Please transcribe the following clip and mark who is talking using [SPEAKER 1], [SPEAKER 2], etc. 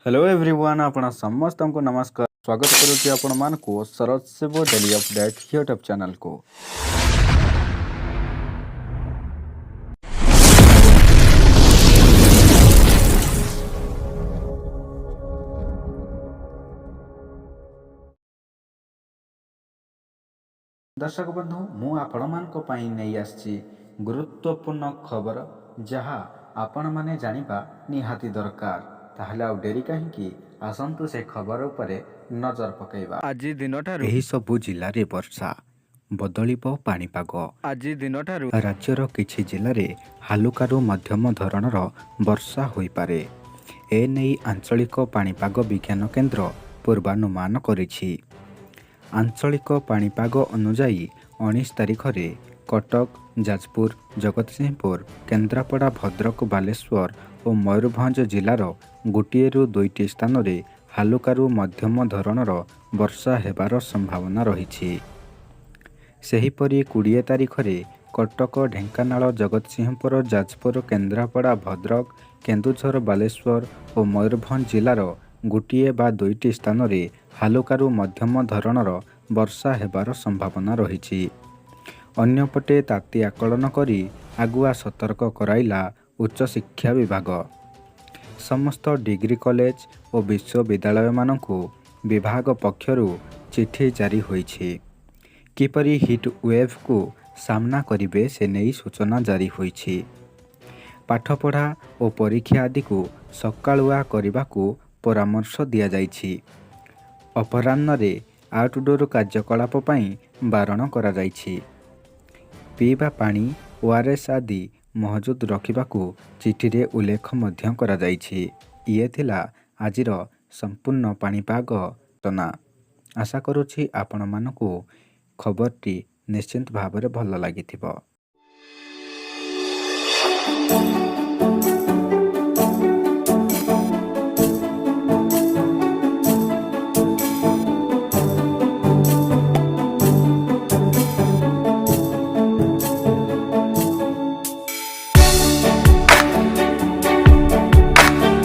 [SPEAKER 1] Hello everyone, ଆପଣ ସମସ୍ତଙ୍କୁ ନମସ୍କାର। ସ୍ୱାଗତ କରୁଛି ଆପଣମାନଙ୍କୁ ଶରତ ଶିବ ଡେଲି ଅପଡେଟ୍ ୟୁଟ୍ୟୁବ୍ ଚ୍ୟାନେଲକୁ। ଦର୍ଶକ ବନ୍ଧୁ, ମୁଁ ଆପଣମାନଙ୍କ ପାଇଁ ନେଇ ଆସିଛି ଗୁରୁତ୍ୱପୂର୍ଣ୍ଣ ଖବର, ଯାହା ଆପଣମାନେ ଜାଣିବା ନିହାତି ଦରକାର। ତାହେଲେ ଆଉ ଡେରି କାହିଁକି, ଆସନ୍ତୁ ସେ ଖବର ଉପରେ ନଜର ପକାଇବା।
[SPEAKER 2] ଆଜି ଦିନଠାରୁ
[SPEAKER 1] ଏହିସବୁ ଜିଲ୍ଲାରେ ବର୍ଷା, ବଦଳିବ ପାଣିପାଗ।
[SPEAKER 2] ଆଜି ଦିନଠାରୁ
[SPEAKER 1] ରାଜ୍ୟର କିଛି ଜିଲ୍ଲାରେ ହାଲୁକାରୁ ମଧ୍ୟମ ଧରଣର ବର୍ଷା ହୋଇପାରେ। ଏନେଇ ଆଞ୍ଚଳିକ ପାଣିପାଗ ବିଜ୍ଞାନ କେନ୍ଦ୍ର ପୂର୍ବାନୁମାନ କରିଛି। ଆଞ୍ଚଳିକ ପାଣିପାଗ ଅନୁଯାୟୀ 19 ତାରିଖରେ କଟକ, ଯାଜପୁର, ଜଗତସିଂହପୁର, କେନ୍ଦ୍ରାପଡ଼ା, ଭଦ୍ରକ, ବାଲେଶ୍ୱର ଓ ମୟୂରଭଞ୍ଜ ଜିଲ୍ଲାର ଗୋଟିଏରୁ ଦୁଇଟି ସ୍ଥାନରେ ହାଲୁକାରୁ ମଧ୍ୟମ ଧରଣର ବର୍ଷା ହେବାର ସମ୍ଭାବନା ରହିଛି। ସେହିପରି 20 ତାରିଖରେ କଟକ, ଢେଙ୍କାନାଳ, ଜଗତସିଂହପୁର, ଯାଜପୁର, କେନ୍ଦ୍ରାପଡ଼ା, ଭଦ୍ରକ, କେନ୍ଦୁଝର, ବାଲେଶ୍ୱର ଓ ମୟୂରଭଞ୍ଜ ଜିଲ୍ଲାର ଗୋଟିଏ ବା ଦୁଇଟି ସ୍ଥାନରେ ହାଲୁକାରୁ ମଧ୍ୟମ ଧରଣର ବର୍ଷା ହେବାର ସମ୍ଭାବନା ରହିଛି। ଅନ୍ୟପଟେ ତାତି ଆକଳନ କରି ଆଗୁଆ ସତର୍କ କରାଇଲା ଉଚ୍ଚଶିକ୍ଷା ବିଭାଗ। ସମସ୍ତ ଡିଗ୍ରୀ କଲେଜ ଓ ବିଶ୍ୱବିଦ୍ୟାଳୟମାନଙ୍କୁ ବିଭାଗ ପକ୍ଷରୁ ଚିଠି ଜାରି ହୋଇଛି। କିପରି ହିଟ୍ ୱେଭ୍କୁ ସାମ୍ନା କରିବେ, ସେ ନେଇ ସୂଚନା ଜାରି ହୋଇଛି। ପାଠପଢ଼ା ଓ ପରୀକ୍ଷା ଆଦିକୁ ସକାଳୁଆ କରିବାକୁ ପରାମର୍ଶ ଦିଆଯାଇଛି। ଅପରାହ୍ନରେ ଆଉଟଡୋର କାର୍ଯ୍ୟକଳାପ ପାଇଁ ବାରଣ କରାଯାଇଛି। ପିଇବା ପାଣି, ଓଆର୍ଏସ୍ ଆଦି ମହଜୁଦ ରଖିବାକୁ ଚିଠିରେ ଉଲ୍ଲେଖ ମଧ୍ୟ କରାଯାଇଛି। ଇଏ ଥିଲା ଆଜିର ସମ୍ପୂର୍ଣ୍ଣ ପାଣିପାଗ ସୂଚନା। ଆଶା କରୁଛି ଆପଣମାନଙ୍କୁ ଖବରଟି ନିଶ୍ଚିତ ଭାବରେ ଭଲ ଲାଗିଥିବ।